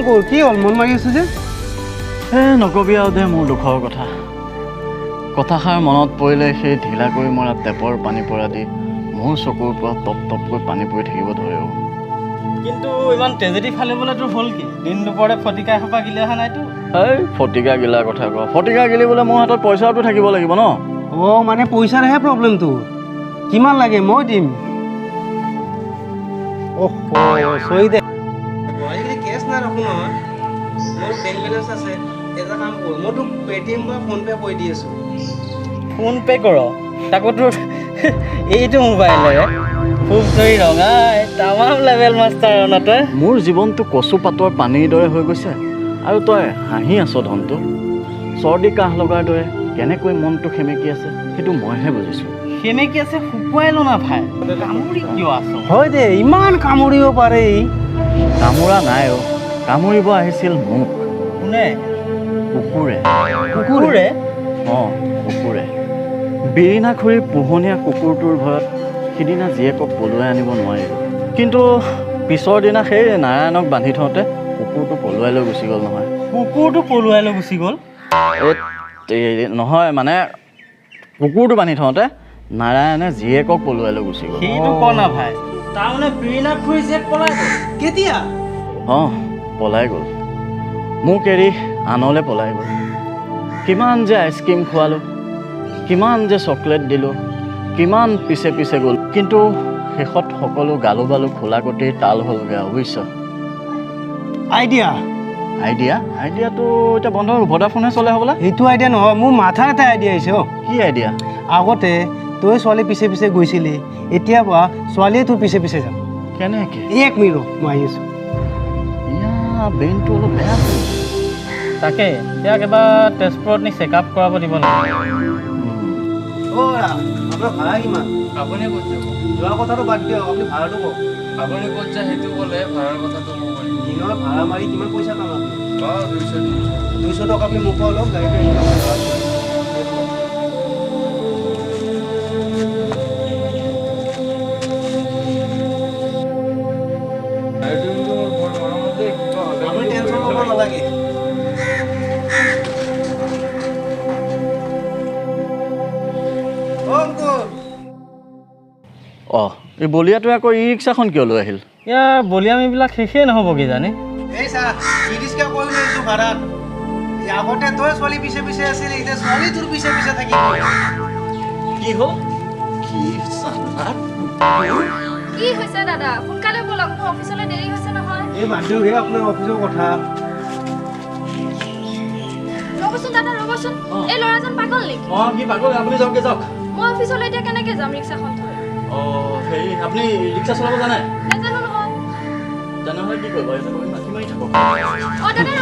অংকুৰ, কি হ'ল মন মাৰি আছো যে? এ নকবি আৰু দে মোৰ দুখৰ কথা। কথাষাৰ মনত পৰিলে সেই ঢিলাকৈ মৰা টেপৰ পানী পৰা দি মোৰ চকুৰ পৰা টপ টপকৈ পানী পৰি থাকিব ধৰে। কিন্তু ইমান ট্ৰেজেডি ফালিবলৈ তোৰ হ'ল কি? দিন দুপৰতে ফটিকা এসোপা গিলি অহা নাইতো? এই ফটিকা গিলাৰ কথা ক, ফটিকা গিলিবলৈ মোৰ হাতত পইচাওতো থাকিব লাগিব ন। অ' মানে পইচাৰহে প্ৰব্লেম তোৰ? কিমান লাগে মই দিম। অহ চৰি দে, আজিকালি কেছ নাই ৰাখোঁ নহয়, মোৰ বেংক বেলেঞ্চ আছে। এটা কাম কৰ, মই তোক পে'টিএম বা ফোনপে' কৰি দি আছোঁ। ফোনপে' কৰ, তাকো তোৰ এইটো মোবাইলেৰে? খুব ধৰি ৰঙাই তামাম লেভেল মাষ্টাৰ ন তই। মোৰ জীৱনটো কচু পাতৰ পানীৰ দৰে হৈ গৈছে আৰু তই হাঁহি আছ ধনটো। চৰ্দি কাহ লগাৰ দৰে কেনেকৈ মনটো সেমেকি আছে সেইটো মইহে বুজিছোঁ। সেমেকি আছে শুকুৱাই ল না ভাই, কামুৰি কিয় আছ? হয় দে, ইমান কামুৰিব পাৰে ই। কামোৰা নাই অ', কামুৰিব আহিছিল মোক। কোনে? কুকুৰে। কুকুৰে? অঁ কুকুৰে। বিৰিণা খুৰীৰ পোহনীয়া কুকুৰটোৰ ভয়ত সিদিনা জীয়েকক পলুৱাই আনিব নোৱাৰিলোঁ, কিন্তু পিছৰ দিনা সেই নাৰায়ণক বান্ধি থওঁতে কুকুৰটো পলুৱাই লৈ গুচি গ'ল নহয়। কুকুৰটো পলুৱাই লৈ গুচি গ'ল? নহয় মানে কুকুৰটো বান্ধি থওঁতে নাৰায়ণে জীয়েকক পলুৱাই লৈ গুচি গ'ল। সেইটো ক না ভাই, তাৰমানে বিৰিণা খুৰী জীয়েক পলাই গ'ল? কেতিয়া? অঁ পলাই গ'ল, মোক এৰি আনলৈ পলাই গ'ল। কিমান যে আইচক্ৰীম খোৱালোঁ, কিমান যে চকলেট দিলোঁ, কিমান পিছে পিছে গ'ল, কিন্তু শেষত সকলো গালো বালো খোলাকটিৰ তাল হ'লগৈ আৰু বুজিছ। আইডিয়া? আইডিয়া? আইডিয়াটো এতিয়া বন্ধ হ'ল, ভোডাফোনহে চলে হ'বলা। সেইটো আইডিয়া নহয়, মোৰ মাথাৰ এটা আইডিয়া আহিছে। অ' কি আইডিয়া? আগতে তই ছোৱালী পিছে পিছে গৈছিলি, এতিয়া বা ছোৱালীয়ে তোৰ পিছে পিছে যাব। কেনেকৈ? এক মিনিট ৰ, মই আহি আছোঁ। ইয়া ব্ৰেইনটো অলপ বেয়া। তাকে ইয়াক এবাৰ তেজপুৰত নি চেক আপ কৰাব দিব লাগে। অ' আপোনাৰ ভাড়া কিমান? আপুনি ক'ত যাব? যোৱা কথাটো বাদ দিয়ক, আপুনি ভাড়াটো কওক। আপুনি ক'ত যায় সেইটো ক'লে ভাড়াৰ কথাটো ক'ব পাৰিম। দিনত ভাড়া মাৰি কিমান পইচা কাম আপুনি? অঁ 200 300। 200 টকা আপুনি মোৰ পৰা লওক, গাড়ীটো। গাড়ীটো কিন্তু মোৰ বৰ মৰমত দেই, কিবা হ'লে আপুনি টেনশ্যন ল'ব নালাগে। অঁ এই বলিয়াটোৱে আকৌ ই ৰিক্সাখন কিয় লৈ আহিল? ইয়াৰ বলিয়ামীবিলাক শেষেই নহ'ব কিজানি। এই চা, ই ৰিক্সা কৰি লৈছোঁ ভাড়াত। আগতে তই ছোৱালী পিছে পিছে আছিলি, এতিয়া ছোৱালী তোৰ পিছে পিছে থাকিব। কি হ'ল? কি চালা? কি হৈছে দাদা? সোনকালে ব'লক, মোৰ অফিচলৈ দেৰি হৈছে নহয়। এই বাদ দিয়ক হে আপোনাৰ অফিচৰ কথা। ৰ'বচোন দাদা, ৰ'বচোন, এই ল'ৰাজন পাগল নেকি? অঁ কি পাগল, আপুনি যাওকগে যাওক। মই অফিচলৈ এতিয়া কেনেকৈ যাম ৰিক্সাখন থৈ? অঁ হেৰি, আপুনি ৰিক্সা চলাব জানে? নাজানো নহয়। তেনেহ'লে কি কৰিব, ইয়াতে বহি মাখি মাৰি থাকক। অঁ দাদা